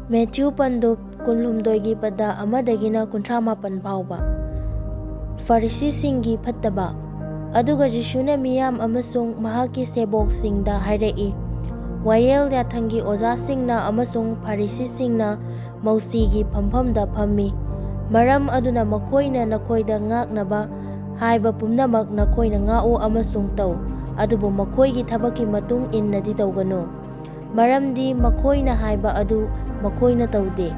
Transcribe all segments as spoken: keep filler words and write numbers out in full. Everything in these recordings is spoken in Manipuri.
ꯃꯦꯊ꯭ꯌꯨ ꯄꯟꯗꯨꯞ ꯀꯨꯟꯍꯨꯝꯗꯣꯏꯒꯤ ꯄꯗ ꯑꯃꯗꯒꯤꯅ ꯀꯨꯟꯊ꯭ꯔꯥ ꯃꯥꯄꯟ ꯐꯥꯎꯕ꯫ ꯐꯔꯤꯁꯤꯁꯤꯡꯒꯤ ꯐꯠꯇꯕ꯫ ꯑꯗꯨꯒ ꯖꯤꯁꯨꯅ ꯃꯤꯌꯥꯝ ꯑꯃꯁꯨꯡ ꯃꯍꯥꯛꯀꯤ ꯁꯦꯕꯣꯛꯁꯤꯡꯗ ꯍꯥꯏꯔꯛꯏ, "ꯋꯥꯌꯦꯜ ꯌꯥꯊꯪꯒꯤ ꯑꯣꯖꯥꯁꯤꯡꯅ ꯑꯃꯁꯨꯡ ꯐꯔꯤꯁꯤꯁꯤꯡꯅ ꯃꯧꯁꯤꯒꯤ ꯐꯝꯐꯝꯗ ꯐꯝꯃꯤ꯫ ꯃꯔꯝ ꯑꯗꯨꯅ ꯃꯈꯣꯏꯅ ꯅꯈꯣꯏꯗ ꯉꯥꯛꯅꯕ ꯍꯥꯏꯕ ꯄꯨꯝꯅꯃꯛ ꯅꯈꯣꯏꯅ ꯉꯥꯛꯎ ꯑꯃꯁꯨꯡ ꯇꯧ, ꯑꯗꯨꯕꯨ ꯃꯈꯣꯏꯒꯤ ꯊꯕꯛꯀꯤ ꯃꯇꯨꯡ ꯏꯟꯅꯗꯤ ꯇꯧꯒꯅꯨ꯫ ꯃꯔꯝꯗꯤ ꯃꯈꯣꯏꯅ ꯍꯥꯏꯕ ꯑꯗꯨ ꯃꯈꯣꯏꯅ ꯇꯧꯗꯦ꯫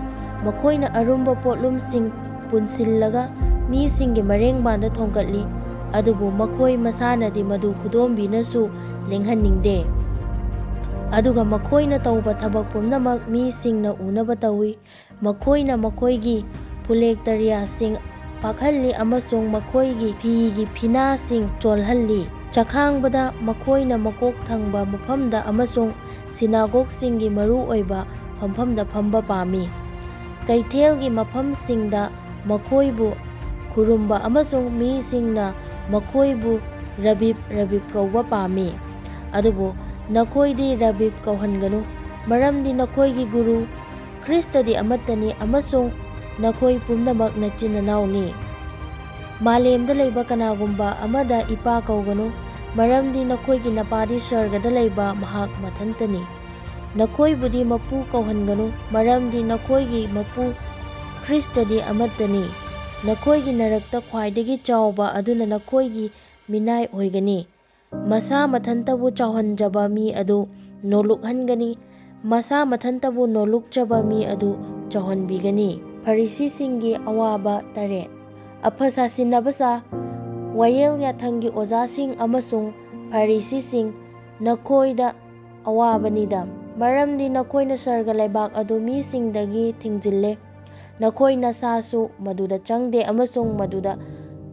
ꯃꯈꯣꯏꯅ ꯑꯔꯨꯝꯕ ꯄꯣꯠꯂꯨꯝꯁꯤꯡ ꯄꯨꯟꯁꯤꯜꯂꯒ ꯃꯤꯁꯤꯡꯒꯤ ꯃꯔꯦꯡꯕꯥꯟꯗ ꯊꯣꯡꯒꯠꯂꯤ, ꯑꯗꯨꯕꯨ ꯃꯈꯣꯏ ꯃꯁꯥꯅꯗꯤ ꯃꯗꯨ ꯈꯨꯗꯣꯝꯕꯤꯅꯁꯨ ꯂꯦꯡꯍꯟꯅꯤꯡꯗꯦ꯫ ꯑꯗꯨꯒ ꯃꯈꯣꯏꯅ ꯇꯧꯕ ꯊꯕꯛ ꯄꯨꯝꯅꯃꯛ ꯃꯤꯁꯤꯡꯅ ꯎꯅꯕ ꯇꯧꯏ꯫ ꯃꯈꯣꯏꯅ ꯃꯈꯣꯏꯒꯤ ꯐꯨꯂꯦꯛꯇꯔꯤꯌꯥꯁꯤꯡ ꯄꯥꯛꯍꯜꯂꯤ ꯑꯃꯁꯨꯡ ꯃꯈꯣꯏꯒꯤ ꯐꯤꯒꯤ ꯐꯤꯅꯥꯁꯤꯡ ꯆꯣꯜꯍꯜꯂꯤ꯫ ꯆꯈꯥꯡꯕꯗ ꯃꯈꯣꯏꯅ ꯃꯀꯣꯛ ꯊꯪꯕ ꯃꯐꯝꯗ ꯑꯃꯁꯨꯡ ꯁꯤꯅꯥꯒꯣꯒꯁꯤꯡꯒꯤ ꯃꯔꯨ ꯑꯣꯏꯕ ꯐꯝꯐꯝꯗ ꯐꯝꯕ ꯄꯥꯝꯃꯤ꯫ ꯀꯩꯊꯦꯜꯒꯤ ꯃꯐꯝꯁꯤꯡꯗ ꯃꯈꯣꯏꯕꯨ ꯈꯨꯔꯨꯝꯕ ꯑꯃꯁꯨꯡ ꯃꯤꯁꯤꯡꯅ ꯃꯈꯣꯏꯕꯨ ꯔꯕꯤꯕ, ꯔꯕꯤꯕ ꯀꯧꯕ ꯄꯥꯝꯃꯤ꯫ ꯑꯗꯨꯕꯨ ꯅꯈꯣꯏꯗꯤ ꯔꯕꯤꯕ ꯀꯧꯍꯟꯒꯅꯨ, ꯃꯔꯝꯗꯤ ꯅꯈꯣꯏꯒꯤ ꯒꯨꯔꯨ ꯈ꯭ꯔꯤꯁꯇꯗꯤ ꯑꯃꯠꯇꯅꯤ ꯑꯃꯁꯨꯡ ꯅꯈꯣꯏ ꯄꯨꯝꯅꯃꯛ ꯅꯆꯤꯟ ꯅꯅꯥꯎꯅꯤ꯫ ꯃꯥꯂꯦꯝꯗ ꯂꯩꯕ ꯀꯅꯥꯒꯨꯝꯕ ꯑꯃꯗ ꯏꯄꯥ ꯀꯧꯒꯅꯨ, ꯃꯔꯝꯗꯤ ꯅꯈꯣꯏꯒꯤ ꯅꯄꯥꯗꯤ ꯁꯔꯒꯗ ꯂꯩꯕ ꯃꯍꯥꯛ ꯃꯊꯟꯇꯅꯤ꯫ ꯅꯈꯣꯏꯕꯨꯗꯤ ꯃꯄꯨ ꯀꯧꯍꯟꯒꯅꯨ, ꯃꯔꯝꯗꯤ ꯅꯈꯣꯏꯒꯤ ꯃꯄꯨ ꯈ꯭ꯔꯤꯁꯇꯗꯤ ꯑꯃꯠꯇꯅꯤ꯫ ꯅꯈꯣꯏꯒꯤ ꯅꯔꯛꯇ ꯈ꯭ꯋꯥꯏꯗꯒꯤ ꯆꯥꯎꯕ ꯑꯗꯨꯅ ꯅꯈꯣꯏꯒꯤ ꯃꯤꯅꯥꯏ ꯑꯣꯏꯒꯅꯤ꯫ ꯃꯁꯥ ꯃꯊꯟꯇꯕꯨ ꯆꯥꯎꯍꯟꯖꯕ ꯃꯤ ꯑꯗꯨ ꯅꯣꯂꯨꯛꯍꯟꯒꯅꯤ, ꯃꯁꯥ ꯃꯊꯟꯇꯕꯨ ꯅꯣꯂꯨꯛꯆꯕ ꯃꯤ ꯑꯗꯨ ꯆꯥꯎꯍꯟꯕꯤꯒꯅꯤ꯫ ꯐꯔꯤꯁꯤꯁꯤꯡꯒꯤ ꯑꯋꯥꯕ ꯇꯔꯦꯠ꯫ ꯑꯐ ꯁꯥꯁꯤꯟꯅꯕꯁꯥ, ꯋꯥꯌꯦꯜ ꯌꯥꯊꯪꯒꯤ ꯑꯣꯖꯥꯁꯤꯡ ꯑꯃꯁꯨꯡ ꯐꯔꯤꯁꯤꯁꯤꯡ, ꯅꯈꯣꯏꯗ ꯑꯋꯥꯕꯅꯤꯗ, ꯃꯔꯝꯗꯤ ꯅꯈꯣꯏꯅ ꯁꯔꯒ ꯂꯩꯕꯥꯛ ꯑꯗꯨ ꯃꯤꯁꯤꯡꯗꯒꯤ ꯊꯤꯡꯖꯤꯜꯂꯦ꯫ ꯅꯈꯣꯏ ꯅꯁꯥꯁꯨ ꯃꯗꯨꯗ ꯆꯪꯗꯦ ꯑꯃꯁꯨꯡ ꯃꯗꯨꯗ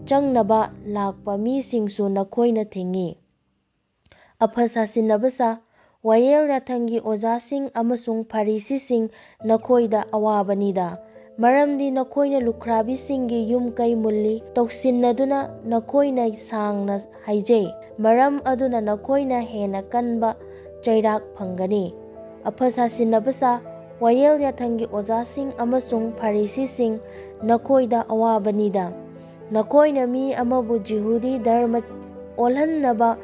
ꯆꯪꯅꯕ ꯂꯥꯛꯄ ꯃꯤꯁꯤꯡꯁꯨ ꯅꯈꯣꯏꯅ ꯊꯤꯡꯏ꯫ ꯑꯐ ꯁꯥꯁꯤꯟꯅꯕꯁꯥ, ꯋꯥꯌꯦꯜ ꯌꯥꯊꯪꯒꯤ ꯑꯣꯖꯥꯁꯤꯡ ꯑꯃꯁꯨꯡ ꯐꯔꯤꯁꯤꯁꯤꯡ, ꯅꯈꯣꯏꯗ ꯑꯋꯥꯕꯅꯤꯗ, ꯃꯔꯝꯗꯤ ꯅꯈꯣꯏꯅ ꯂꯨꯈ꯭ꯔꯥꯕꯤꯁꯤꯡꯒꯤ ꯌꯨꯝ ꯀꯩ ꯃꯨꯜꯂꯤ, ꯇꯧꯁꯤꯟꯅꯗꯨꯅ ꯅꯈꯣꯏꯅ ꯁꯥꯡꯅ ꯍꯥꯏꯖꯩ, ꯃꯔꯝ ꯑꯗꯨꯅ ꯅꯈꯣꯏꯅ ꯍꯦꯟꯅ ꯀꯟꯕ ꯆꯩꯔꯥꯛ ꯐꯪꯒꯅꯤ꯫ ꯑꯐ ꯁꯥꯁꯤꯟꯅꯕꯁꯥ, ꯋꯥꯌꯦꯜ ꯌꯥꯊꯪꯒꯤ ꯑꯣꯖꯥꯁꯤꯡ ꯑꯃꯁꯨꯡ ꯐꯥꯔꯤꯁꯤꯁꯤꯡ, ꯅꯈꯣꯏꯗ ꯑꯋꯥꯕꯅꯤꯗ! ꯅꯈꯣꯏꯅ ꯃꯤ ꯑꯃꯕꯨ ꯖꯤꯍꯨꯗꯤ ꯙꯔꯃ ꯑꯣꯜꯍꯟꯅꯕ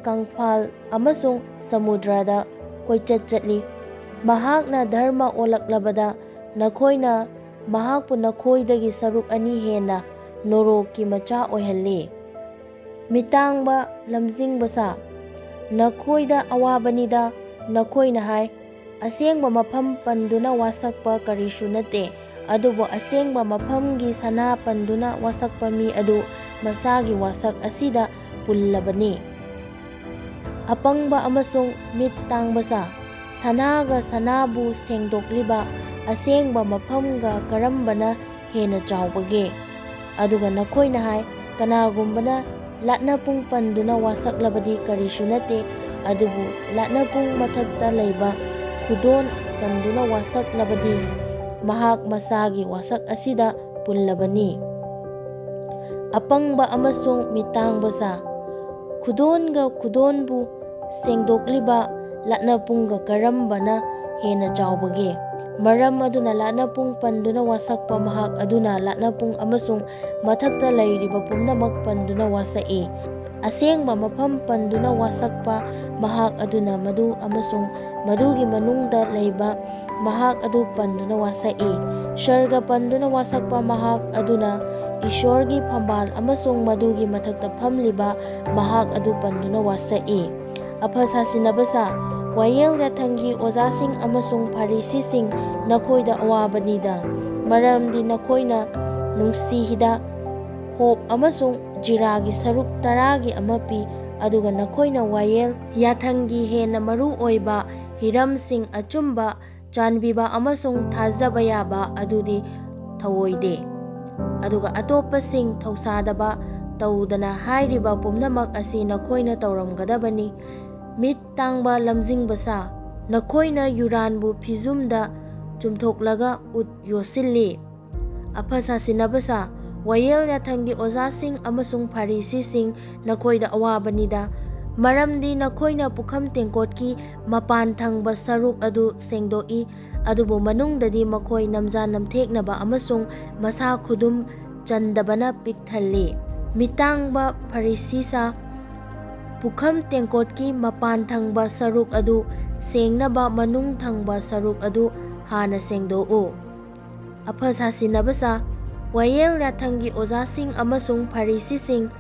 ꯀꯪꯐꯥꯜ ꯑꯃꯁꯨꯡ ꯁꯃꯨꯗ꯭ꯔꯗ ꯀꯣꯏꯆꯠ ꯆꯠꯂꯤ꯫ ꯃꯍꯥꯛꯅ ꯙꯔꯃ ꯑꯣꯜꯂꯛꯂꯕꯗ, ꯅꯈꯣꯏꯅ ꯃꯍꯥꯛꯄꯨ ꯅꯈꯣꯏꯗꯒꯤ ꯁꯔꯨꯛ ꯑꯅꯤ ꯍꯦꯟꯅ ꯅꯣꯔꯣꯛꯀꯤ ꯃꯆꯥ ꯑꯣꯏꯍꯜꯂꯤ꯫ ꯃꯤꯇꯥꯡꯕ ꯂꯝꯖꯤꯡꯕ ꯁꯥ꯫ ꯅꯈꯣꯏꯗ ꯑꯋꯥꯕꯅꯤꯗ! ꯅꯈꯣꯏꯅ ꯍꯥꯏ, "ꯑꯁꯦꯡꯕ ꯃꯐꯝ ꯄꯟꯗꯨꯅ ꯋꯥꯁꯛꯄ ꯀꯔꯤꯁꯨ ꯅꯠꯇꯦ, ꯑꯗꯨꯕꯨ ꯑꯁꯦꯡꯕ ꯃꯐꯝꯒꯤ ꯁꯅꯥ ꯄꯟꯗꯨꯅ ꯋꯥꯁꯛꯄ ꯃꯤ ꯑꯗꯨ ꯃꯁꯥꯒꯤ ꯋꯥꯁꯛ ꯑꯁꯤꯗ ꯄꯨꯜꯂꯕꯅꯤ"꯫ ꯑꯄꯪꯕ ꯑꯃꯁꯨꯡ ꯃꯤꯠ ꯇꯥꯡꯕ ꯁꯥ꯫ ꯁꯅꯥꯒ ꯁꯅꯥꯕꯨ ꯁꯦꯡꯗꯣꯛꯂꯤꯕ ꯑꯁꯦꯡꯕ ꯃꯐꯝꯒ ꯀꯔꯝꯕꯅ ꯍꯦꯟꯅ ꯆꯥꯎꯕꯒꯦ? ꯑꯗꯨꯒ ꯅꯈꯣꯏꯅ ꯍꯥꯏ, "ꯀꯅꯥꯒꯨꯝꯕꯅ ꯂꯥꯠꯅꯄꯨꯡ ꯄꯟꯗꯨꯅ ꯋꯥꯁꯛꯂꯕꯗꯤ ꯀꯔꯤꯁꯨ ꯅꯠꯇꯦ, ꯑꯗꯨꯕꯨ ꯂꯥꯠꯅꯄꯨꯡ ꯃꯊꯛꯇ ꯂꯩꯕ ꯈꯨꯗꯣꯟ ꯄꯟꯗꯨꯅ ꯋꯥꯁꯛꯂꯕꯗꯤ ꯃꯍꯥꯛ ꯃꯁꯥꯒꯤ ꯋꯥꯁꯛ ꯑꯁꯤꯗ ꯄꯨꯜꯂꯕꯅꯤ"꯫ ꯑꯄꯪꯕ ꯑꯃꯁꯨꯡ ꯃꯤꯇꯥꯡꯕ ꯁꯥ꯫ ꯈꯨꯗꯣꯟꯒ ꯈꯨꯗꯣꯟꯕꯨ ꯁꯦꯡꯗꯣꯛꯂꯤꯕ ꯂꯥꯠꯅꯄꯨꯡꯒ ꯀꯔꯝꯕꯅ ꯍꯦꯟꯅ ꯆꯥꯎꯕꯒꯦ? ꯃꯔꯝ ꯑꯗꯨꯅ ꯂꯥꯠꯅꯄꯨꯡ ꯄꯟꯗꯨꯅ ꯋꯥꯁꯛꯄ ꯃꯍꯥꯛ ꯑꯗꯨꯅ ꯂꯥꯠꯅꯄꯨꯡ ꯑꯃꯁꯨꯡ ꯃꯊꯛꯇ ꯂꯩꯔꯤꯕ ꯄꯨꯝꯅꯃꯛ ꯄꯟꯗꯨꯅ ꯋꯥꯁꯛꯏ꯫ ꯑꯁꯦꯡꯕ ꯃꯐꯝ ꯄꯟꯗꯨꯅ ꯋꯥꯁꯛꯄ ꯃꯍꯥꯛ ꯑꯗꯨꯅ ꯃꯗꯨ ꯑꯃꯁꯨꯡ ꯃꯗꯨꯒꯤ ꯃꯅꯨꯡꯗ ꯂꯩꯕ ꯃꯍꯥꯛ ꯑꯗꯨ ꯄꯟꯗꯨꯅ ꯋꯥꯁꯛꯏ꯫ ꯁꯔꯒ ꯄꯟꯗꯨꯅ ꯋꯥꯁꯛꯄ ꯃꯍꯥꯛ ꯑꯗꯨꯅ ꯏꯁ꯭ꯋꯔꯒꯤ ꯐꯝꯕꯥꯜ ꯑꯃꯁꯨꯡ ꯃꯗꯨꯒꯤ ꯃꯊꯛꯇ ꯐꯝꯂꯤꯕ ꯃꯍꯥꯛ ꯑꯗꯨ ꯄꯟꯗꯨꯅ ꯋꯥꯁꯛꯏ꯫ ꯑꯐ ꯁꯥꯁꯤꯟꯅꯕ ꯁꯥ꯫ ꯋꯥꯌꯦꯜ ꯌꯥꯊꯪꯒꯤ ꯑꯣꯖꯥꯁꯤꯡ ꯑꯃꯁꯨꯡ ꯐꯥꯔꯤꯁꯤꯁꯤꯡ, ꯅꯈꯣꯏꯗ ꯑꯋꯥꯕꯅꯤꯗ! ꯃꯔꯝꯗꯤ ꯅꯈꯣꯏꯅ ꯅꯨꯡꯁꯤ ꯍꯤꯗꯥꯛ, ꯍꯣꯞ ꯑꯃꯁꯨꯡ ꯖꯤꯔꯥꯒꯤ ꯁꯔꯨꯛ ꯇꯔꯥꯒꯤ ꯑꯃ ꯄꯤ, ꯑꯗꯨꯒ ꯅꯈꯣꯏꯅ ꯋꯥꯌꯦꯜ ꯌꯥꯊꯪꯒꯤ ꯍꯦꯟꯅ ꯃꯔꯨ ꯑꯣꯏꯕ ꯍꯤꯔꯝꯁꯤꯡ, ꯑꯆꯨꯝꯕ, ꯆꯥꯟꯕꯤꯕ ꯑꯃꯁꯨꯡ ꯊꯥꯖꯕ ꯌꯥꯕ ꯑꯗꯨꯗꯤ ꯊꯧꯑꯣꯏꯗꯦ꯫ ꯑꯗꯨꯒ ꯑꯇꯣꯞꯄꯁꯤꯡ ꯊꯧꯁꯥꯗꯕ ꯇꯧꯗꯅ ꯍꯥꯏꯔꯤꯕ ꯄꯨꯝꯅꯃꯛ ꯑꯁꯤ ꯅꯈꯣꯏꯅ ꯇꯧꯔꯝꯒꯗꯕꯅꯤ꯫ ꯃꯤꯠ ꯇꯥꯡꯕ ꯂꯝꯖꯤꯡꯕ ꯁꯥ꯫ ꯅꯈꯣꯏꯅ ꯌꯨꯔꯥꯟꯕꯨ ꯐꯤꯖꯨꯝꯗ ꯆꯨꯝꯊꯣꯛꯂꯒ ꯎꯠ ꯌꯣꯠꯁꯤꯜꯂꯤ꯫ ꯑꯐ ꯁꯥꯁꯤꯟꯅꯕ ꯁꯥ꯫ ꯋꯥꯌꯦꯜ ꯌꯥꯊꯪꯒꯤ ꯑꯣꯖꯥꯁꯤꯡ ꯑꯃꯁꯨꯡ ꯐꯥꯔꯤꯁꯤꯁꯤꯡ, ꯅꯈꯣꯏꯗ ꯑꯋꯥꯕꯅꯤꯗ! ꯃꯔꯝꯗꯤ ꯅꯈꯣꯏꯅ ꯄꯨꯈꯝ ꯇꯦꯡꯀꯣꯠꯀꯤ ꯃꯄꯥꯟ ꯊꯪꯕ ꯁꯔꯨꯛ ꯑꯗꯨ ꯁꯦꯡꯗꯣꯛꯏ, ꯑꯗꯨꯕꯨ ꯃꯅꯨꯡꯗꯗꯤ ꯃꯈꯣꯏ ꯅꯝꯖꯥ ꯅꯝꯊꯦꯛꯅꯕ ꯑꯃꯁꯨꯡ ꯃꯁꯥ ꯈꯨꯗꯨꯝ ꯆꯟꯗꯕꯅ ꯄꯤꯛ ꯊꯜꯂꯤ꯫ ꯃꯤꯇꯥꯡꯕ ꯐꯔꯤꯁꯤꯁꯥ, ꯄꯨꯈꯝ ꯇꯦꯡꯀꯣꯠꯀꯤ ꯃꯄꯥꯟ ꯊꯪꯕ ꯁꯔꯨꯛ ꯑꯗꯨ ꯁꯦꯡꯅꯕ ꯃꯅꯨꯡ ꯊꯪꯕ ꯁꯔꯨꯛ ꯑꯗꯨ ꯍꯥꯟꯅ ꯁꯦꯡꯗꯣꯛꯎ꯫ ꯑꯐ ꯁꯥꯁꯤꯟꯅꯕꯁꯥ, ꯋꯥꯌꯦꯜ ꯌꯥꯊꯪꯒꯤ ꯑꯣꯖꯥꯁꯤꯡ ꯑꯃꯁꯨꯡ ꯐꯔꯤꯁꯤꯁꯤꯡ,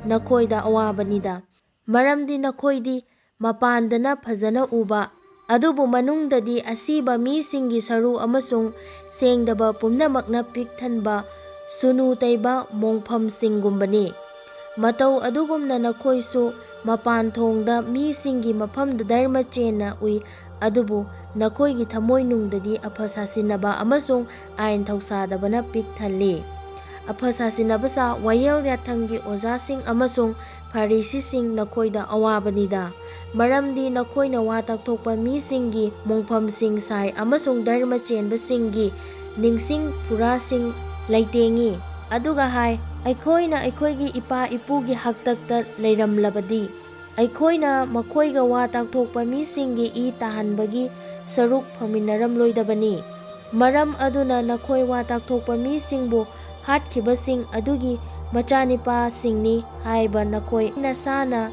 ꯅꯈꯣꯏꯗ ꯑꯋꯥꯕꯅꯤꯗ꯫ ꯃꯔꯝꯗꯤ ꯅꯈꯣꯏꯗꯤ ꯃꯄꯥꯟꯗꯅ ꯐꯖꯅ ꯎꯕ, ꯑꯗꯨꯕꯨ ꯃꯅꯨꯡꯗꯗꯤ ꯑꯁꯤꯕ ꯃꯤꯁꯤꯡꯒꯤ ꯁꯔꯨ ꯑꯃꯁꯨꯡ ꯁꯦꯡꯗꯕ ꯄꯨꯝꯅꯃꯛꯅ ꯄꯤꯛ ꯊꯟꯕ ꯁꯨꯅꯨ ꯇꯩꯕ ꯃꯣꯡꯐꯝꯁꯤꯡꯒꯨꯝꯕꯅꯤ꯫ ꯃꯇꯧ ꯑꯗꯨꯒꯨꯝꯅ ꯅꯈꯣꯏꯁꯨ ꯃꯄꯥꯟ ꯊꯣꯡꯗ ꯃꯤꯁꯤꯡꯒꯤ ꯃꯐꯝꯗ ꯙꯔꯃ ꯆꯦꯟꯅ ꯎꯏ, ꯑꯗꯨꯕꯨ ꯅꯈꯣꯏꯒꯤ ꯊꯃꯣꯏꯅꯨꯡꯗꯗꯤ ꯑꯐ ꯁꯥꯁꯤꯟꯅꯕ ꯑꯃꯁꯨꯡ ꯑꯥꯏꯟ ꯊꯧꯁꯥꯗꯕꯅ ꯄꯤꯛ ꯊꯜꯂꯤ꯫ ꯑꯐ ꯁꯥꯁꯤꯟꯅꯕꯁꯥ, ꯋꯥꯌꯦꯜ ꯌꯥꯊꯪꯒꯤ ꯑꯣꯖꯥꯁꯤꯡ ꯑꯃꯁꯨꯡ ꯐꯔꯤꯁꯤꯁꯤꯡ, ꯅꯈꯣꯏꯗ ꯑꯋꯥꯕꯅꯤꯗ꯫ ꯃꯔꯝꯗꯤ ꯅꯈꯣꯏꯅ ꯋꯥ ꯇꯥꯛꯊꯣꯛꯄ ꯃꯤꯁꯤꯡꯒꯤ ꯃꯣꯡꯐꯝꯁꯤꯡ ꯁꯥꯏ ꯑꯃꯁꯨꯡ ꯙꯔꯃ ꯆꯦꯟꯕꯁꯤꯡꯒꯤ ꯅꯤꯡꯁꯤꯡ ꯐꯨꯔꯥꯁꯤꯡ ꯂꯩꯇꯦꯡꯉꯤ, ꯑꯗꯨꯒ ꯍꯥꯏ, "ꯑꯩꯈꯣꯏꯅ ꯑꯩꯈꯣꯏꯒꯤ ꯏꯄꯥ ꯏꯄꯨꯒꯤ ꯍꯥꯛꯇꯛꯇ ꯂꯩꯔꯝꯂꯕꯗꯤ, ꯑꯩꯈꯣꯏꯅ ꯃꯈꯣꯏꯒ ꯋꯥ ꯇꯥꯛꯊꯣꯛꯄ ꯃꯤꯁꯤꯡꯒꯤ ꯏ ꯇꯥꯍꯟꯕꯒꯤ ꯁꯔꯨꯛ ꯐꯪꯃꯤꯟꯅꯔꯝꯂꯣꯏꯗꯕꯅꯤ꯫ ꯃꯔꯝ ꯑꯗꯨꯅ ꯅꯈꯣꯏ ꯋꯥ ꯇꯥꯛꯊꯣꯛꯄ ꯃꯤꯁꯤꯡꯕꯨ ꯍꯥꯠꯈꯤꯕꯁꯤꯡ ꯑꯗꯨꯒꯤ ꯃꯆꯥꯅꯤꯄꯥꯁꯤꯡꯅꯤ ꯍꯥꯏꯕ ꯅꯈꯣꯏ ꯅꯁꯥꯅ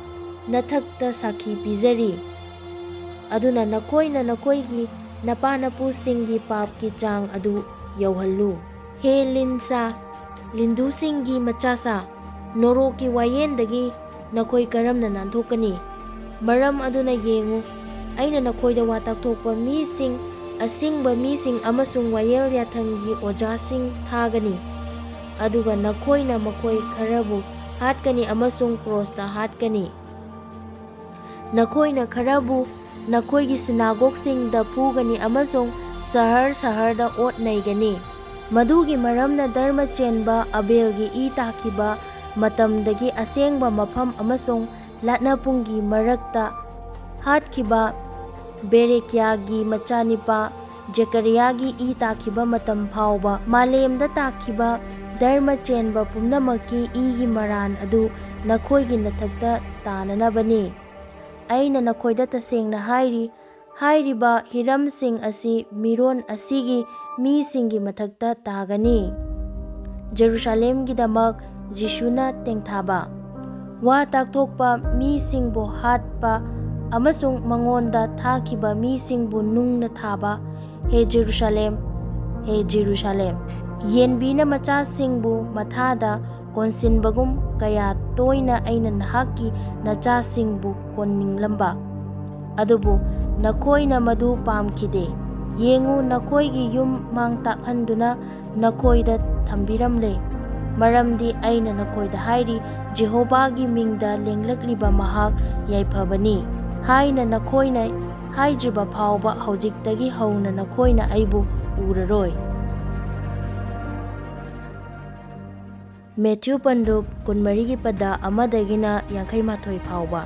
ꯅꯊꯛꯇ ꯁꯥꯈꯤ ꯄꯤꯖꯔꯤ꯫ ꯑꯗꯨꯅ ꯅꯈꯣꯏꯅ ꯅꯈꯣꯏꯒꯤ ꯅꯄꯥ ꯅꯄꯨꯁꯤꯡꯒꯤ ꯄꯥꯞꯀꯤ ꯆꯥꯡ ꯑꯗꯨ ꯌꯧꯍꯜꯂꯨ꯫ ꯍꯦ ꯂꯤꯟꯁꯥ, ꯂꯤꯟꯗꯨꯁꯤꯡꯒꯤ ꯃꯆꯥꯁꯥ, ꯅꯣꯔꯣꯛꯀꯤ ꯋꯥꯌꯦꯟꯗꯒꯤ ꯅꯈꯣꯏ ꯀꯔꯝꯅ ꯅꯥꯟꯊꯣꯛꯀꯅꯤ? ꯃꯔꯝ ꯑꯗꯨꯅ ꯌꯦꯡꯉꯨ, ꯑꯩꯅ ꯅꯈꯣꯏꯗ ꯋꯥ ꯇꯥꯛꯊꯣꯛꯄ ꯃꯤꯁꯤꯡ, ꯑꯁꯤꯡꯕ ꯃꯤꯁꯤꯡ ꯑꯃꯁꯨꯡ ꯋꯥꯌꯦꯜ ꯌꯥꯊꯪꯒꯤ ꯑꯣꯖꯥꯁꯤꯡ ꯊꯥꯒꯅꯤ, ꯑꯗꯨꯒ ꯅꯈꯣꯏꯅ ꯃꯈꯣꯏ ꯈꯔꯕꯨ ꯍꯥꯠꯀꯅꯤ ꯑꯃꯁꯨꯡ ꯀ꯭ꯔꯣꯁꯇ ꯍꯥꯠꯀꯅꯤ꯫ ꯅꯈꯣꯏꯅ ꯈꯔꯕꯨ ꯅꯈꯣꯏꯒꯤ ꯁꯤꯅꯥꯒꯣꯒꯁꯤꯡꯗ ꯐꯨꯒꯅꯤ ꯑꯃꯁꯨꯡ ꯁꯍꯔ ꯁꯍꯔꯗ ꯑꯣꯠ ꯅꯩꯒꯅꯤ꯫ ꯃꯗꯨꯒꯤ ꯃꯔꯝꯅ ꯙꯔꯃ ꯆꯦꯟꯕ ꯑꯕꯦꯜꯒꯤ ꯏ ꯇꯥꯈꯤꯕ ꯃꯇꯝꯗꯒꯤ ꯑꯁꯦꯡꯕ ꯃꯐꯝ ꯑꯃꯁꯨꯡ ꯂꯥꯠꯅꯄꯨꯡꯒꯤ ꯃꯔꯛꯇ ꯍꯥꯠꯈꯤꯕ ꯕꯦꯔꯦꯀꯤꯌꯥꯒꯤ ꯃꯆꯥꯅꯤꯄꯥ ꯖꯦꯀꯔꯤꯌꯥꯒꯤ ꯏ ꯇꯥꯈꯤꯕ ꯃꯇꯝ ꯐꯥꯎꯕ ꯃꯥꯂꯦꯝꯗ ꯇꯥꯈꯤꯕ ꯙꯔꯃ ꯆꯦꯟꯕ ꯄꯨꯝꯅꯃꯛꯀꯤ ꯏꯒꯤ ꯃꯔꯥꯟ ꯑꯗꯨ ꯅꯈꯣꯏꯒꯤ ꯅꯊꯛꯇ ꯇꯥꯅꯅꯕꯅꯤ꯫ ꯑꯩꯅ ꯅꯈꯣꯏꯗ ꯇꯁꯦꯡꯅ ꯍꯥꯏꯔꯤ, ꯍꯥꯏꯔꯤꯕ ꯍꯤꯔꯝꯁꯤꯡ ꯑꯁꯤ ꯃꯤꯔꯣꯟ ꯑꯁꯤꯒꯤ ꯃꯤꯁꯤꯡꯒꯤ ꯃꯊꯛꯇ ꯇꯥꯒꯅꯤ꯫ ꯖꯦꯔꯨꯁꯥꯂꯦꯝꯒꯤꯗꯃꯛ ꯖꯤꯁꯨꯅ ꯇꯦꯡꯊꯥꯕ꯫ ꯋꯥ ꯇꯥꯛꯊꯣꯛꯄ ꯃꯤꯁꯤꯡꯕꯨ ꯍꯥꯠꯄ ꯑꯃꯁꯨꯡ ꯃꯉꯣꯟꯗ ꯊꯥꯈꯤꯕ ꯃꯤꯁꯤꯡꯕꯨ ꯅꯨꯡꯅ ꯊꯥꯕ꯫ ꯍꯦ ꯖꯦꯔꯨꯁꯥꯂꯦꯝ, ꯍꯦ ꯖꯦꯔꯨꯁꯥꯂꯦꯝ, ꯌꯦꯟꯕꯤꯅ ꯃꯆꯥꯁꯤꯡꯕꯨ ꯃꯊꯥꯗ ꯀꯣꯟꯁꯤꯟꯕꯒꯨꯝ ꯀꯌꯥ ꯇꯣꯏꯅ ꯑꯩꯅ ꯅꯍꯥꯛꯀꯤ ꯅꯆꯥꯁꯤꯡꯕꯨ ꯀꯣꯟꯅꯤꯡꯂꯝꯕ, ꯑꯗꯨꯕꯨ ꯅꯈꯣꯏꯅ ꯃꯗꯨ ꯄꯥꯝꯈꯤꯗꯦ꯫ ꯌꯦꯡꯉꯨ, ꯅꯈꯣꯏꯒꯤ ꯌꯨꯝ ꯃꯥꯡ ꯇꯥꯛꯍꯟꯗꯨꯅ ꯅꯈꯣꯏꯗ ꯊꯝꯕꯤꯔꯝꯂꯦ꯫ ꯃꯔꯝꯗꯤ ꯑꯩꯅ ꯅꯈꯣꯏꯗ ꯍꯥꯏꯔꯤ, ꯖꯦꯍꯣꯚꯥꯒꯤ ꯃꯤꯡꯗ ꯂꯦꯡꯂꯛꯂꯤꯕ ꯃꯍꯥꯛ ꯌꯥꯏꯐꯕꯅꯤ ꯍꯥꯏꯅ ꯅꯈꯣꯏꯅ ꯍꯥꯏꯗ꯭ꯔꯤꯕ ꯐꯥꯎꯕ ꯍꯧꯖꯤꯛꯇꯒꯤ ꯍꯧꯅ ꯅꯈꯣꯏꯅ ꯑꯩꯕꯨ ꯎꯔꯔꯣꯏ꯫ ꯃꯦꯊ꯭ꯌꯨ ꯄꯟꯗꯨꯞ ꯀꯨꯟꯃꯔꯤꯒꯤ ꯄꯗ ꯑꯃꯗꯒꯤꯅ ꯌꯥꯡꯈꯩ ꯃꯥꯊꯣꯏ ꯐꯥꯎꯕ꯫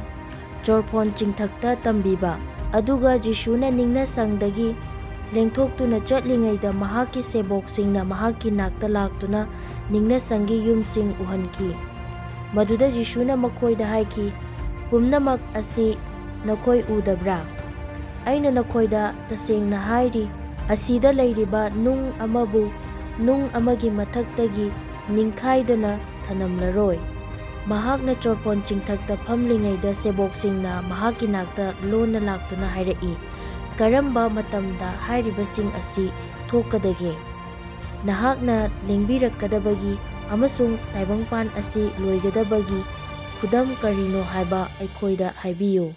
ꯆꯣꯔꯐꯣꯟ ꯆꯤꯡꯊꯛꯇ ꯇꯝꯕꯤꯕ꯫ ꯑꯗꯨꯒ ꯖꯤꯁꯨꯅ ꯅꯤꯡꯅꯁꯪꯗꯒꯤ ꯂꯦꯡꯊꯣꯛꯇꯨꯅ ꯆꯠꯂꯤꯉꯩꯗ ꯃꯍꯥꯛꯀꯤ ꯁꯦꯕꯣꯛꯁꯤꯡꯅ ꯃꯍꯥꯛꯀꯤ ꯅꯥꯛꯇ ꯂꯥꯛꯇꯨꯅ ꯅꯤꯡꯅꯁꯪꯒꯤ ꯌꯨꯝꯁꯤꯡ ꯎꯍꯟꯈꯤ꯫ ꯃꯗꯨꯗ ꯖꯤꯁꯨꯅ ꯃꯈꯣꯏꯗ ꯍꯥꯏꯈꯤ, "ꯄꯨꯝꯅꯃꯛ ꯑꯁꯤ ꯅꯈꯣꯏ ꯎꯗꯕ꯭ꯔꯥ? ꯑꯩꯅ ꯅꯈꯣꯏꯗ ꯇꯁꯦꯡꯅ ꯍꯥꯏꯔꯤ, ꯑꯁꯤꯗ ꯂꯩꯔꯤꯕ ꯅꯨꯡ ꯑꯃꯕꯨ ꯅꯨꯡ ꯑꯃꯒꯤ ꯃꯊꯛꯇꯒꯤ ꯅꯤꯡꯈꯥꯏꯗꯅ ꯊꯅꯝꯂꯔꯣꯏ꯫" ꯃꯍꯥꯛꯅ ꯆꯣꯔꯐꯣꯟ ꯆꯤꯡꯊꯛꯇ ꯐꯝꯂꯤꯉꯩꯗ ꯁꯦꯕꯣꯛꯁꯤꯡꯅ ꯃꯍꯥꯛꯀꯤ ꯅꯥꯛꯇ ꯂꯣꯟꯅ ꯂꯥꯛꯇꯨꯅ ꯍꯥꯏꯔꯛꯏ, "ꯀꯔꯝꯕ ꯃꯇꯝꯗ ꯍꯥꯏꯔꯤꯕꯁꯤꯡ ꯑꯁꯤ ꯊꯣꯛꯀꯗꯒꯦ? ꯅꯍꯥꯛꯅ ꯂꯦꯡꯕꯤꯔꯛꯀꯗꯕꯒꯤ ꯑꯃꯁꯨꯡ ꯇꯥꯏꯕꯪꯄꯥꯟ ꯑꯁꯤ ꯂꯣꯏꯒꯗꯕꯒꯤ ꯈꯨꯗꯝ ꯀꯔꯤꯅꯣ ꯍꯥꯏꯕ ꯑꯩꯈꯣꯏꯗ ꯍꯥꯏꯕꯤꯌꯨ꯫"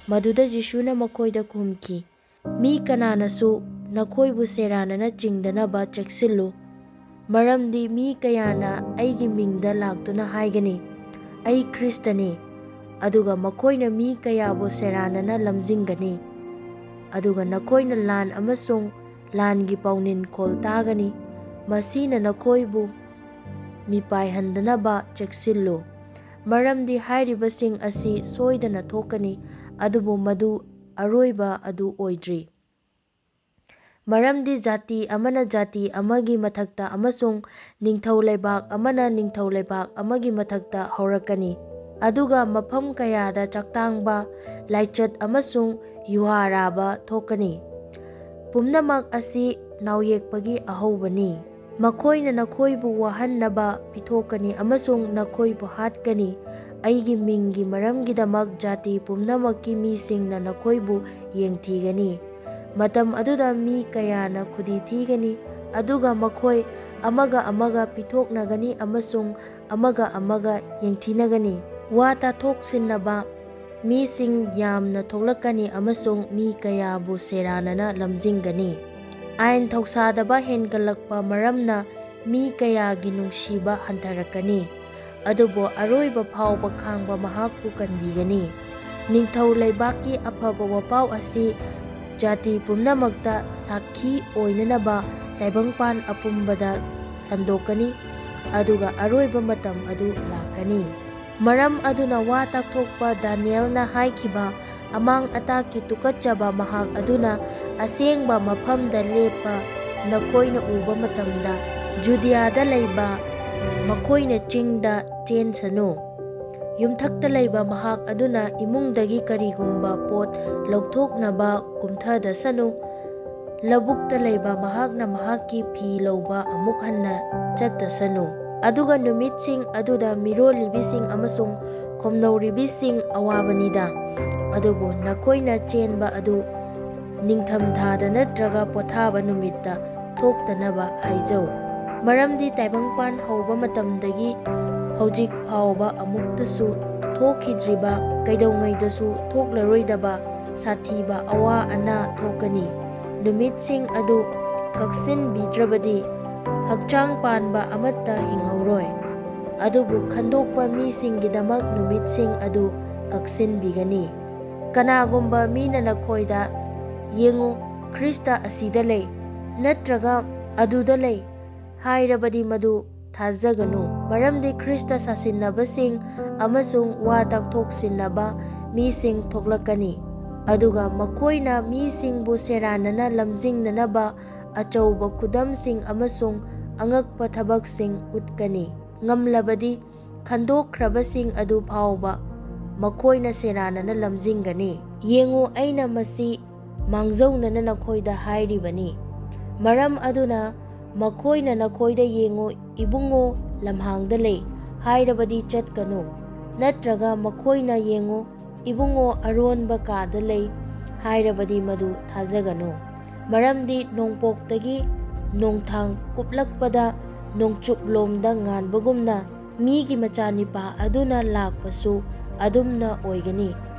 ꯃꯗꯨꯗ ꯖꯤꯁꯨꯅ ꯃꯈꯣꯏꯗ ꯈꯨꯝꯈꯤ, "ꯃꯤ ꯀꯅꯥꯅꯁꯨ ꯅꯈꯣꯏꯕꯨ ꯁꯦꯔꯥꯟꯅꯅ ꯆꯤꯡꯗꯅꯕ ꯆꯦꯛꯁꯤꯜꯂꯨ, ꯃꯔꯝꯗꯤ ꯃꯤ ꯀꯌꯥꯅ ꯑꯩꯒꯤ ꯃꯤꯡꯗ ꯂꯥꯛꯇꯨꯅ ꯍꯥꯏꯒꯅꯤ, 'ꯑꯩ ꯈ꯭ꯔꯤꯁꯇꯅꯤ,' ꯑꯗꯨꯒ ꯃꯈꯣꯏꯅ ꯃꯤ ꯀꯌꯥꯕꯨ ꯁꯦꯔꯥꯟꯅꯅ ꯂꯝꯖꯤꯡꯒꯅꯤ꯫ ꯑꯗꯨꯒ ꯅꯈꯣꯏꯅ ꯂꯥꯟ ꯑꯃꯁꯨꯡ ꯂꯥꯟꯒꯤ ꯄꯥꯎꯅꯤꯟꯈꯣꯜ ꯇꯥꯒꯅꯤ꯫ ꯃꯁꯤꯅ ꯅꯈꯣꯏꯕꯨ ꯃꯤꯄꯥꯏꯍꯟꯗꯅꯕ ꯆꯦꯛꯁꯤꯜꯂꯨ, ꯃꯔꯝꯗꯤ ꯍꯥꯏꯔꯤꯕꯁꯤꯡ ꯑꯁꯤ ꯁꯣꯏꯗꯅ ꯊꯣꯛꯀꯅꯤ, ꯑꯗꯨꯕꯨ ꯃꯗꯨ ꯑꯔꯣꯏꯕ ꯑꯗꯨ ꯑꯣꯏꯗ꯭ꯔꯤ꯫ ꯃꯔꯝꯗꯤ ꯖꯥꯇꯤ ꯑꯃꯅ ꯖꯥꯇꯤ ꯑꯃꯒꯤ ꯃꯊꯛꯇ ꯑꯃꯁꯨꯡ ꯅꯤꯡꯊꯧ ꯂꯩꯕꯥꯛ ꯑꯃꯅ ꯅꯤꯡꯊꯧ ꯂꯩꯕꯥꯛ ꯑꯃꯒꯤ ꯃꯊꯛꯇ ꯍꯧꯔꯛꯀꯅꯤ꯫ ꯑꯗꯨꯒ ꯃꯐꯝ ꯀꯌꯥꯗ ꯆꯥꯛꯇꯥꯡꯕ, ꯂꯥꯏꯆꯠ ꯑꯃꯁꯨꯡ ꯌꯨꯍꯥꯔꯥꯕ ꯊꯣꯛꯀꯅꯤ꯫ ꯄꯨꯝꯅꯃꯛ ꯑꯁꯤ ꯅꯥꯎꯌꯦꯛꯄꯒꯤ ꯑꯍꯧꯕꯅꯤ꯫ ꯃꯈꯣꯏꯅ ꯅꯈꯣꯏꯕꯨ ꯋꯥꯍꯟꯅꯕ ꯄꯤꯊꯣꯛꯀꯅꯤ ꯑꯃꯁꯨꯡ ꯅꯈꯣꯏꯕꯨ ꯍꯥꯠꯀꯅꯤ꯫ ꯑꯩꯒꯤ ꯃꯤꯡꯒꯤ ꯃꯔꯝꯒꯤꯗꯃꯛ ꯖꯥꯇꯤ ꯄꯨꯝꯅꯃꯛꯀꯤ ꯃꯤꯁꯤꯡꯅ ꯅꯈꯣꯏꯕꯨ ꯌꯦꯡꯊꯤꯒꯅꯤ꯫ ꯃꯇꯝ ꯑꯗꯨꯗ ꯃꯤ ꯀꯌꯥꯅ ꯈꯨꯗꯤ ꯊꯤꯒꯅꯤ, ꯑꯗꯨꯒ ꯃꯈꯣꯏ ꯑꯃꯒ ꯑꯃꯒ ꯄꯤꯊꯣꯛꯅꯒꯅꯤ ꯑꯃꯁꯨꯡ ꯑꯃꯒ ꯑꯃꯒ ꯌꯦꯡꯊꯤꯅꯒꯅꯤ꯫ ꯋꯥ ꯇꯥꯊꯣꯛꯁꯤꯟꯅꯕ ꯃꯤꯁꯤꯡ ꯌꯥꯝꯅ ꯊꯣꯛꯂꯛꯀꯅꯤ ꯑꯃꯁꯨꯡ ꯃꯤ ꯀꯌꯥꯕꯨ ꯁꯦꯔꯥꯟꯅꯅ ꯂꯝꯖꯤꯡꯒꯅꯤ꯫ ꯑꯥꯏꯟ ꯊꯧꯁꯥꯗꯕ ꯍꯦꯟꯒꯠꯂꯛꯄ ꯃꯔꯝꯅ ꯃꯤ ꯀꯌꯥꯒꯤ ꯅꯨꯡꯁꯤꯕ ꯍꯟꯊꯔꯛꯀꯅꯤ, ꯑꯗꯨꯕꯨ ꯑꯔꯣꯏꯕ ꯐꯥꯎꯕ ꯈꯥꯡꯕ ꯃꯍꯥꯛꯄꯨ ꯀꯟꯕꯤꯒꯅꯤ꯫ ꯅꯤꯡꯊꯧ ꯂꯩꯕꯥꯛꯀꯤ ꯑꯐꯕ ꯋꯥꯄꯥꯎ ꯑꯁꯤ ꯖꯥꯇꯤ ꯄꯨꯝꯅꯃꯛꯇ ꯁꯥꯈꯤ ꯑꯣꯏꯅꯅꯕ ꯇꯥꯏꯕꯪꯄꯥꯟ ꯑꯄꯨꯝꯕꯗ ꯁꯟꯗꯣꯛꯀꯅꯤ, ꯑꯗꯨꯒ ꯑꯔꯣꯏꯕ ꯃꯇꯝ ꯑꯗꯨ ꯂꯥꯛꯀꯅꯤ꯫ ꯃꯔꯝ ꯑꯗꯨꯅ ꯋꯥ ꯇꯥꯛꯊꯣꯛꯄ ꯗꯥꯅꯤꯌꯦꯜꯅ ꯍꯥꯏꯈꯤꯕ ꯑꯃꯥꯡ ꯑꯇꯥꯛꯀꯤ ꯇꯨꯀꯠꯆꯕ ꯃꯍꯥꯛ ꯑꯗꯨꯅ ꯑꯁꯦꯡꯕ ꯃꯐꯝꯗ ꯂꯦꯞꯄ ꯅꯈꯣꯏꯅ ꯎꯕ ꯃꯇꯝꯗ, ꯖꯨꯗꯤꯌꯥꯗ ꯂꯩꯕ ꯃꯈꯣꯏꯅ ꯆꯤꯡꯗ ꯆꯦꯟꯁꯅꯨ꯫ ꯌꯨꯝꯊꯛꯇ ꯂꯩꯕ ꯃꯍꯥꯛ ꯑꯗꯨꯅ ꯏꯃꯨꯡꯗꯒꯤ ꯀꯔꯤꯒꯨꯝꯕ ꯄꯣꯠ ꯂꯧꯊꯣꯛꯅꯕ ꯀꯨꯝꯊꯗꯁꯅꯨ꯫ ꯂꯧꯕꯨꯛꯇ ꯂꯩꯕ ꯃꯍꯥꯛꯅ ꯃꯍꯥꯛꯀꯤ ꯐꯤ ꯂꯧꯕ ꯑꯃꯨꯛ ꯍꯟꯅ ꯆꯠꯇꯁꯅꯨ꯫ ꯑꯗꯨꯒ ꯅꯨꯃꯤꯠꯁꯤꯡ ꯑꯗꯨꯗ ꯃꯤꯔꯣꯜꯂꯤꯕꯤꯁꯤꯡ ꯑꯃꯁꯨꯡ ꯈꯣꯝꯅꯧꯔꯤꯕꯤꯁꯤꯡ ꯑꯋꯥꯕꯅꯤꯗ, ꯑꯗꯨꯕꯨ ꯅꯈꯣꯏꯅ ꯆꯦꯟꯕ ꯑꯗꯨ ꯅꯤꯡꯊꯝꯊꯥꯗ ꯅꯠꯇ꯭ꯔꯒ ꯄꯣꯊꯥꯕ ꯅꯨꯃꯤꯠꯇ ꯊꯣꯛꯇꯅꯕ ꯍꯥꯏꯖꯧ꯫ ꯃꯔꯝꯗꯤ ꯇꯥꯏꯕꯪꯄꯥꯟ ꯍꯧꯕ ꯃꯇꯝꯗꯒꯤ ꯍꯧꯖꯤꯛ ꯐꯥꯎꯕ ꯑꯃꯨꯛꯇꯁꯨ ꯊꯣꯛꯈꯤꯗ꯭ꯔꯤꯕ, ꯀꯩꯗꯧꯉꯩꯗꯁꯨ ꯊꯣꯛꯂꯔꯣꯏꯗꯕ ꯁꯥꯊꯤꯕ ꯑꯋꯥ ꯑꯅꯥ ꯊꯣꯛꯀꯅꯤ꯫ ꯅꯨꯃꯤꯠꯁꯤꯡ ꯑꯗꯨ ꯀꯛꯁꯤꯟꯕꯤꯗ꯭ꯔꯕꯗꯤ ꯍꯛꯆꯥꯡ ꯄꯥꯟꯕ ꯑꯃꯠꯇ ꯍꯤꯡꯍꯧꯔꯣꯏ꯫ ꯑꯗꯨꯕꯨ ꯈꯟꯗꯣꯛꯄ ꯃꯤꯁꯤꯡꯒꯤꯗꯃꯛ ꯅꯨꯃꯤꯠꯁꯤꯡ ꯑꯗꯨ ꯀꯛꯁꯤꯟꯕꯤꯒꯅꯤ꯫ ꯀꯅꯥꯒꯨꯝꯕ ꯃꯤꯅ ꯅꯈꯣꯏꯗ, "ꯌꯦꯡꯉꯨ, ꯈ꯭ꯔꯤꯁꯇ ꯑꯁꯤꯗ ꯂꯩ," ꯅꯠꯇ꯭ꯔꯒ "ꯑꯗꯨꯗ ꯂꯩ" ꯍꯥꯏꯔꯕꯗꯤ ꯃꯗꯨ ꯊꯥꯖꯒꯅꯨ, ꯃꯔꯝꯗꯤ ꯈ꯭ꯔꯤꯁꯇ ꯁꯥꯁꯤꯟꯅꯕꯁꯤꯡ ꯑꯃꯁꯨꯡ ꯋꯥ ꯇꯥꯛꯊꯣꯛꯁꯤꯟꯅꯕ ꯃꯤꯁꯤꯡ ꯊꯣꯛꯂꯛꯀꯅꯤ, ꯑꯗꯨꯒ ꯃꯈꯣꯏꯅ ꯃꯤꯁꯤꯡꯕꯨ ꯁꯦꯔꯥꯟꯅꯅ ꯂꯝꯖꯤꯡꯅꯅꯕ ꯑꯆꯧꯕ ꯈꯨꯗꯝꯁꯤꯡ ꯑꯃꯁꯨꯡ ꯑꯉꯛꯄ ꯊꯕꯛꯁꯤꯡ ꯎꯠꯀꯅꯤ꯫ ꯉꯝꯂꯕꯗꯤ ꯈꯟꯗꯣꯛꯈ꯭ꯔꯕꯁꯤꯡ ꯑꯗꯨ ꯐꯥꯎꯕ ꯃꯈꯣꯏꯅ ꯁꯦꯔꯥꯟꯅꯅ ꯂꯝꯖꯤꯡꯒꯅꯤ꯫ ꯌꯦꯡꯉꯨ, ꯑꯩꯅ ꯃꯁꯤ ꯃꯥꯡꯖꯧꯅꯅ ꯅꯈꯣꯏꯗ ꯍꯥꯏꯔꯤꯕꯅꯤ꯫ ꯃꯔꯝ ꯑꯗꯨꯅ ꯃꯈꯣꯏꯅ ꯅꯈꯣꯏꯗ "ꯌꯦꯡꯉꯨ, ꯏꯕꯨꯡꯉꯣ ꯂꯝꯍꯥꯡꯗ ꯂꯩ" ꯍꯥꯏꯔꯕꯗꯤ ꯆꯠꯀꯅꯨ, ꯅꯠꯇ꯭ꯔꯒ ꯃꯈꯣꯏꯅ "ꯌꯦꯡꯉꯨ, ꯏꯕꯨꯡꯉꯣ ꯑꯔꯣꯟꯕ ꯀꯥꯗ ꯂꯩ" ꯍꯥꯏꯔꯕꯗꯤ ꯃꯗꯨ ꯊꯥꯖꯒꯅꯨ꯫ ꯃꯔꯝꯗꯤ ꯅꯣꯡꯄꯣꯛꯇꯒꯤ ꯅꯣꯡꯊꯥꯡ ꯀꯨꯞꯂꯛꯄꯗ ꯅꯣꯡꯆꯨꯞꯂꯣꯝꯗ ꯉꯥꯟꯕꯒꯨꯝꯅ, ꯃꯤꯒꯤ ꯃꯆꯥꯅꯤꯄꯥ ꯑꯗꯨꯅ ꯂꯥꯛꯄꯁꯨ ꯑꯗꯨꯝꯅ ꯑꯣꯏꯒꯅꯤ꯫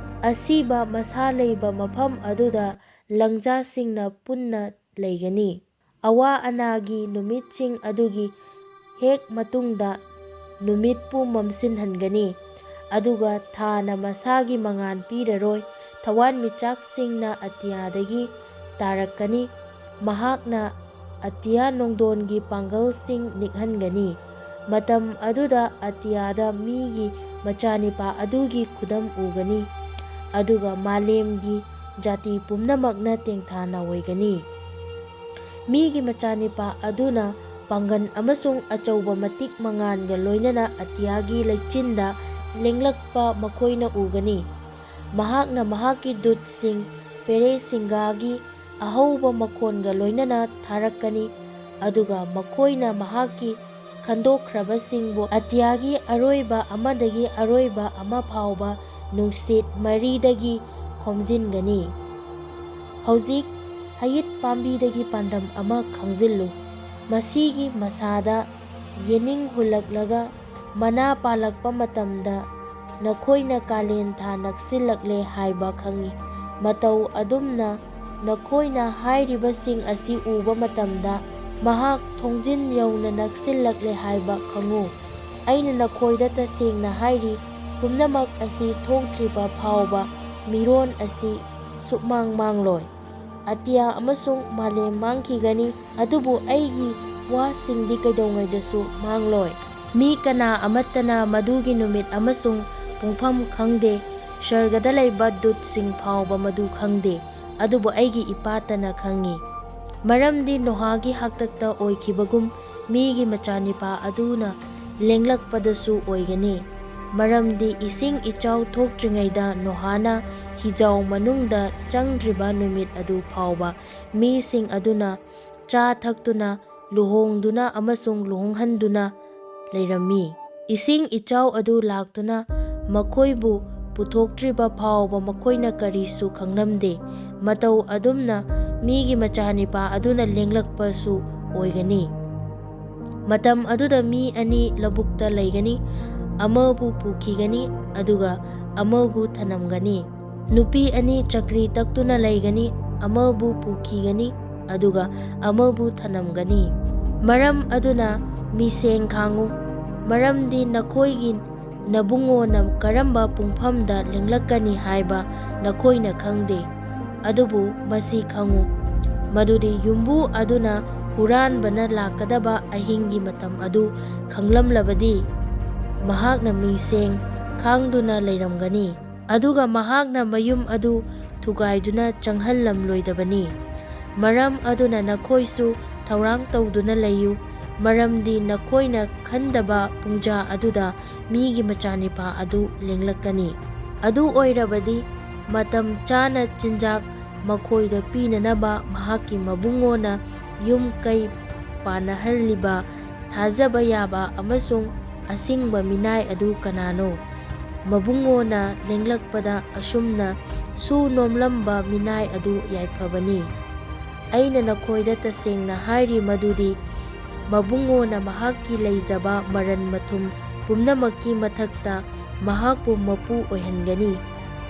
ꯑꯁꯤꯕ ꯃꯁꯥ ꯂꯩꯕ ꯃꯐꯝ ꯑꯗꯨꯗ ꯂꯪꯖꯥꯁꯤꯡꯅ ꯄꯨꯟꯅ ꯂꯩꯒꯅꯤ꯫ ꯑꯋꯥ ꯑꯅꯥꯒꯤ ꯅꯨꯃꯤꯠꯁꯤꯡ ꯑꯗꯨꯒꯤ ꯍꯦꯛ ꯃꯇꯨꯡꯗ ꯅꯨꯃꯤꯠꯄꯨ ꯃꯝꯁꯤꯟꯍꯟꯒꯅꯤ, ꯑꯗꯨꯒ ꯊꯥꯅ ꯃꯁꯥꯒꯤ ꯃꯉꯥꯜ ꯄꯤꯔꯔꯣꯏ꯫ ꯊꯋꯥꯟꯃꯤꯆꯥꯛꯁꯤꯡꯅ ꯑꯇꯤꯌꯥꯗꯒꯤ ꯇꯥꯔꯛꯀꯅꯤ, ꯃꯍꯥꯛꯅ ꯑꯇꯤꯌꯥ ꯅꯣꯡꯗꯣꯟꯒꯤ ꯄꯥꯡꯒꯜꯁꯤꯡ ꯅꯤꯛꯍꯟꯒꯅꯤ꯫ ꯃꯇꯝ ꯑꯗꯨꯗ ꯑꯇꯤꯌꯥꯗ ꯃꯤꯒꯤ ꯃꯆꯥꯅꯤꯄꯥ ꯑꯗꯨꯒꯤ ꯈꯨꯗꯝ ꯎꯒꯅꯤ, ꯑꯗꯨꯒ ꯃꯥꯂꯦꯝꯒꯤ ꯖꯥꯇꯤ ꯄꯨꯝꯅꯃꯛꯅ ꯇꯦꯡꯊꯥꯅ ꯑꯣꯏꯒꯅꯤ꯫ ꯃꯤꯒꯤ ꯃꯆꯥꯅꯤꯄꯥ ꯑꯗꯨꯅ ꯄꯥꯡꯒꯜ ꯑꯃꯁꯨꯡ ꯑꯆꯧꯕ ꯃꯇꯤꯛ ꯃꯉꯥꯜꯒ ꯂꯣꯏꯅꯅ ꯑꯇꯤꯌꯥꯒꯤ ꯂꯩꯆꯤꯟꯗ ꯂꯦꯡꯂꯛꯄ ꯃꯈꯣꯏꯅ ꯎꯒꯅꯤ꯫ ꯃꯍꯥꯛꯅ ꯃꯍꯥꯛꯀꯤ ꯗꯨꯠꯁꯤꯡ ꯄꯦꯔꯦꯁꯤꯡꯒꯥꯒꯤ ꯑꯍꯧꯕ ꯃꯈꯣꯟꯒ ꯂꯣꯏꯅꯅ ꯊꯥꯔꯛꯀꯅꯤ, ꯑꯗꯨꯒ ꯃꯈꯣꯏꯅ ꯃꯍꯥꯛꯀꯤ ꯈꯟꯗꯣꯛꯈ꯭ꯔꯕꯁꯤꯡꯕꯨ ꯑꯇꯤꯌꯥꯒꯤ ꯑꯔꯣꯏꯕ ꯑꯃꯗꯒꯤ ꯑꯔꯣꯏꯕ ꯑꯃ ꯐꯥꯎꯕ ꯅꯨꯡꯁꯤꯠ ꯃꯔꯤꯗꯒꯤ ꯈꯣꯝꯖꯤꯟꯒꯅꯤ꯫ ꯍꯧꯖꯤꯛ ꯍꯌꯤꯠ ꯄꯥꯝꯕꯤꯗꯒꯤ ꯄꯥꯟꯗꯝ ꯑꯃ ꯈꯪꯖꯤꯜꯂꯨ꯫ ꯃꯁꯤꯒꯤ ꯃꯁꯥꯗ ꯌꯦꯅꯤꯡ ꯍꯨꯜꯂꯛꯂꯒ ꯃꯅꯥ ꯄꯥꯜꯂꯛꯄ ꯃꯇꯝꯗ ꯅꯈꯣꯏꯅ ꯀꯥꯂꯦꯟ ꯊꯥ ꯅꯛꯁꯤꯜꯂꯛꯂꯦ ꯍꯥꯏꯕ ꯈꯪꯏ꯫ ꯃꯇꯧ ꯑꯗꯨꯝꯅ ꯅꯈꯣꯏꯅ ꯍꯥꯏꯔꯤꯕꯁꯤꯡ ꯑꯁꯤ ꯎꯕ ꯃꯇꯝꯗ ꯃꯍꯥꯛ ꯊꯣꯡꯖꯤꯟ ꯌꯧꯅ ꯅꯛꯁꯤꯜꯂꯛꯂꯦ ꯍꯥꯏꯕ ꯈꯪꯉꯨ꯫ ꯑꯩꯅ ꯅꯈꯣꯏꯗ ꯇꯁꯦꯡꯅ ꯍꯥꯏꯔꯤ, ꯄꯨꯝꯅꯃꯛ ꯑꯁꯤ ꯊꯣꯛꯇ꯭ꯔꯤꯕ ꯐꯥꯎꯕ ꯃꯤꯔꯣꯟ ꯑꯁꯤ ꯁꯨꯛꯃꯥꯡ ꯃꯥꯡꯂꯣꯏ꯫ ꯑꯇꯤꯌꯥ ꯑꯃꯁꯨꯡ ꯃꯥꯂꯦꯝ ꯃꯥꯡꯈꯤꯒꯅꯤ, ꯑꯗꯨꯕꯨ ꯑꯩꯒꯤ ꯋꯥꯁꯤꯡꯗꯤ ꯀꯩꯗꯧꯉꯩꯗꯁꯨ ꯃꯥꯡꯂꯣꯏ꯫ ꯃꯤ ꯀꯅꯥ ꯑꯃꯠꯇꯅ ꯃꯗꯨꯒꯤ ꯅꯨꯃꯤꯠ ꯑꯃꯁꯨꯡ ꯄꯨꯡꯐꯝ ꯈꯪꯗꯦ, ꯁꯔꯒꯗ ꯂꯩꯕ ꯗꯨꯠꯁꯤꯡ ꯐꯥꯎꯕ ꯃꯗꯨ ꯈꯪꯗꯦ, ꯑꯗꯨꯕꯨ ꯑꯩꯒꯤ ꯏꯄꯥꯇꯅ ꯈꯪꯏ꯫ ꯃꯔꯝꯗꯤ ꯅꯣꯍꯥꯒꯤ ꯍꯥꯛꯇꯛꯇ ꯑꯣꯏꯈꯤꯕꯒꯨꯝ ꯃꯤꯒꯤ ꯃꯆꯥꯅꯤꯄꯥ ꯑꯗꯨꯅ ꯂꯦꯡꯂꯛꯄꯗꯁꯨ ꯑꯣꯏꯒꯅꯤ꯫ ꯃꯔꯝꯗꯤ ꯏꯁꯤꯡ ꯏꯆꯥꯎ ꯊꯣꯛꯇ꯭ꯔꯤꯉꯩꯗ ꯅꯣꯍꯥꯅ ꯍꯤꯖꯥꯎ ꯃꯅꯨꯡꯗ ꯆꯪꯗ꯭ꯔꯤꯕ ꯅꯨꯃꯤꯠ ꯑꯗꯨ ꯐꯥꯎꯕ ꯃꯤꯁꯤꯡ ꯑꯗꯨꯅ ꯆꯥ ꯊꯛꯇꯨꯅ, ꯂꯨꯍꯣꯡꯗꯨꯅ ꯑꯃꯁꯨꯡ ꯂꯨꯍꯣꯡꯍꯟꯗꯨꯅ ꯂꯩꯔꯝꯃꯤ꯫ ꯏꯁꯤꯡ ꯏꯆꯥꯎ ꯑꯗꯨ ꯂꯥꯛꯇꯨꯅ ꯃꯈꯣꯏꯕꯨ ꯄꯨꯊꯣꯛꯇ꯭ꯔꯤꯕ ꯐꯥꯎꯕ ꯃꯈꯣꯏꯅ ꯀꯔꯤꯁꯨ ꯈꯪꯂꯝꯗꯦ꯫ ꯃꯇꯧ ꯑꯗꯨꯝꯅ ꯃꯤꯒꯤ ꯃꯆꯥꯅꯤꯄꯥ ꯑꯗꯨꯅ ꯂꯦꯡꯂꯛꯄꯁꯨ ꯑꯣꯏꯒꯅꯤ꯫ ꯃꯇꯝ ꯑꯗꯨꯗ ꯃꯤ ꯑꯅꯤ ꯂꯧꯕꯨꯛꯇ ꯂꯩꯒꯅꯤ, ꯑꯃꯕꯨ ꯄꯨꯈꯤꯒꯅꯤ, ꯑꯗꯨꯒ ꯑꯃꯕꯨ ꯊꯅꯝꯒꯅꯤ꯫ ꯅꯨꯄꯤ ꯑꯅꯤ ꯆꯀ꯭ꯔꯤ ꯇꯛꯇꯨꯅ ꯂꯩꯒꯅꯤ, ꯑꯃꯕꯨ ꯄꯨꯈꯤꯒꯅꯤ, ꯑꯗꯨꯒ ꯑꯃꯕꯨ ꯊꯅꯝꯒꯅꯤ꯫ ꯃꯔꯝ ꯑꯗꯨꯅ ꯃꯤꯁꯦꯡ ꯈꯥꯡꯉꯨ, ꯃꯔꯝꯗꯤ ꯅꯈꯣꯏꯒꯤ ꯅꯕꯨꯡꯉꯣꯅ ꯀꯔꯝꯕ ꯄꯨꯡꯐꯝꯗ ꯂꯦꯡꯂꯛꯀꯅꯤ ꯍꯥꯏꯕ ꯅꯈꯣꯏꯅ ꯈꯪꯗꯦ꯫ ꯑꯗꯨꯕꯨ ꯃꯁꯤ ꯈꯪꯉꯨ, ꯃꯗꯨꯗꯤ ꯌꯨꯝꯕꯨ ꯑꯗꯨꯅ ꯍꯨꯔꯥꯟꯕꯅ ꯂꯥꯛꯀꯗꯕ ꯑꯍꯤꯡꯒꯤ ꯃꯇꯝ ꯑꯗꯨ ꯈꯪꯂꯝꯂꯕꯗꯤ, ꯃꯍꯥꯛꯅ ꯃꯤꯁꯦꯡ ꯈꯥꯡꯗꯨꯅ ꯂꯩꯔꯝꯒꯅꯤ, ꯑꯗꯨꯒ ꯃꯍꯥꯛꯅ ꯃꯌꯨꯝ ꯑꯗꯨ ꯊꯨꯒꯥꯏꯗꯨꯅ ꯆꯪꯍꯜꯂꯝꯂꯣꯏꯗꯕꯅꯤ꯫ ꯃꯔꯝ ꯑꯗꯨꯅ ꯅꯈꯣꯏꯁꯨ ꯊꯧꯔꯥꯡ ꯇꯧꯗꯨꯅ ꯂꯩꯌꯨ, ꯃꯔꯝꯗꯤ ꯅꯈꯣꯏꯅ ꯈꯟꯗꯕ ꯄꯨꯡꯖꯥ ꯑꯗꯨꯗ ꯃꯤꯒꯤ ꯃꯆꯥꯅꯤꯄꯥ ꯑꯗꯨ ꯂꯦꯡꯂꯛꯀꯅꯤ꯫ ꯑꯗꯨ ꯑꯣꯏꯔꯕꯗꯤ ꯃꯇꯝ ꯆꯥꯅ ꯆꯤꯟꯖꯥꯛ ꯃꯈꯣꯏꯗ ꯄꯤꯅꯅꯕ ꯃꯍꯥꯛꯀꯤ ꯃꯕꯨꯡꯉꯣꯅ ꯌꯨꯝ ꯀꯩ ꯄꯥꯟꯅꯍꯜꯂꯤꯕ ꯊꯥꯖꯕ ꯌꯥꯕ ꯑꯃꯁꯨꯡ ꯑꯁꯤꯡꯕ ꯃꯤꯅꯥꯏ ꯑꯗꯨ ꯀꯅꯥꯅꯣ? ꯃꯕꯨꯡꯉꯣꯅ ꯂꯦꯡꯂꯛꯄꯗ ꯑꯁꯨꯝꯅ ꯁꯨ ꯅꯣꯝꯂꯝꯕ ꯃꯤꯅꯥꯏ ꯑꯗꯨ ꯌꯥꯏꯐꯕꯅꯤ꯫ ꯑꯩꯅ ꯅꯈꯣꯏꯗ ꯇꯁꯦꯡꯅ ꯍꯥꯏꯔꯤ ꯃꯗꯨꯗꯤ, ꯃꯕꯨꯡꯉꯣꯅ ꯃꯍꯥꯛꯀꯤ ꯂꯩꯖꯕ ꯃꯔꯟ ꯃꯊꯨꯝ ꯄꯨꯝꯅꯃꯛꯀꯤ ꯃꯊꯛꯇ ꯃꯍꯥꯛꯄꯨ ꯃꯄꯨ ꯑꯣꯏꯍꯟꯒꯅꯤ꯫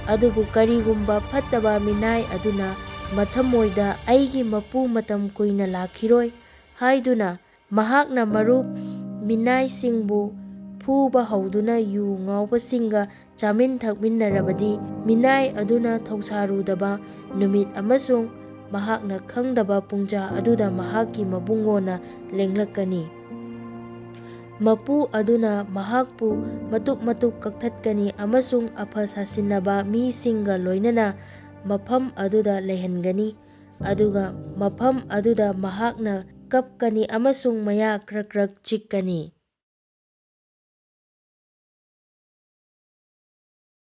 ꯑꯗꯨꯕꯨ ꯀꯔꯤꯒꯨꯝꯕ ꯐꯠꯇꯕ ꯃꯤꯅꯥꯏ ꯑꯗꯨꯅ ꯃꯊꯃꯣꯏꯗ, "ꯑꯩꯒꯤ ꯃꯄꯨ ꯃꯇꯝ ꯀꯨꯏꯅ ꯂꯥꯛꯈꯤꯔꯣꯏ" ꯍꯥꯏꯗꯨꯅ, ꯃꯍꯥꯛꯅ ꯃꯔꯨꯞ ꯃꯤꯅꯥꯏꯁꯤꯡꯕꯨ ꯐꯨꯕ ꯍꯧꯗꯨꯅ ꯌꯨ ꯉꯥꯎꯕꯁꯤꯡꯒ ꯆꯥꯃꯤꯟ ꯊꯛꯃꯤꯟꯅꯔꯕꯗꯤ, ꯃꯤꯅꯥꯏ ꯑꯗꯨꯅ ꯊꯧꯁꯥꯔꯨꯗꯕ ꯅꯨꯃꯤꯠ ꯑꯃꯁꯨꯡ ꯃꯍꯥꯛꯅ ꯈꯪꯗꯕ ꯄꯨꯡꯖꯥ ꯑꯗꯨꯗ ꯃꯍꯥꯛꯀꯤ ꯃꯕꯨꯡꯉꯣꯅ ꯂꯦꯡꯂꯛꯀꯅꯤ꯫ ꯃꯄꯨ ꯑꯗꯨꯅ ꯃꯍꯥꯛꯄꯨ ꯃꯇꯨꯞ ꯃꯇꯨꯞ ꯀꯛꯊꯠꯀꯅꯤ ꯑꯃꯁꯨꯡ ꯑꯐ ꯁꯥꯁꯤꯟꯅꯕ ꯃꯤꯁꯤꯡꯒ ꯂꯣꯏꯅꯅ ꯃꯐꯝ ꯑꯗꯨꯗ ꯂꯩꯍꯟꯒꯅꯤ, ꯑꯗꯨꯒ ꯃꯐꯝ ꯑꯗꯨꯗ ꯃꯍꯥꯛꯅ ꯀꯞꯀꯅꯤ ꯑꯃꯁꯨꯡ ꯃꯌꯥ ꯀ꯭ꯔꯛ ꯀ꯭ꯔꯛ ꯆꯤꯛꯀꯅꯤ꯫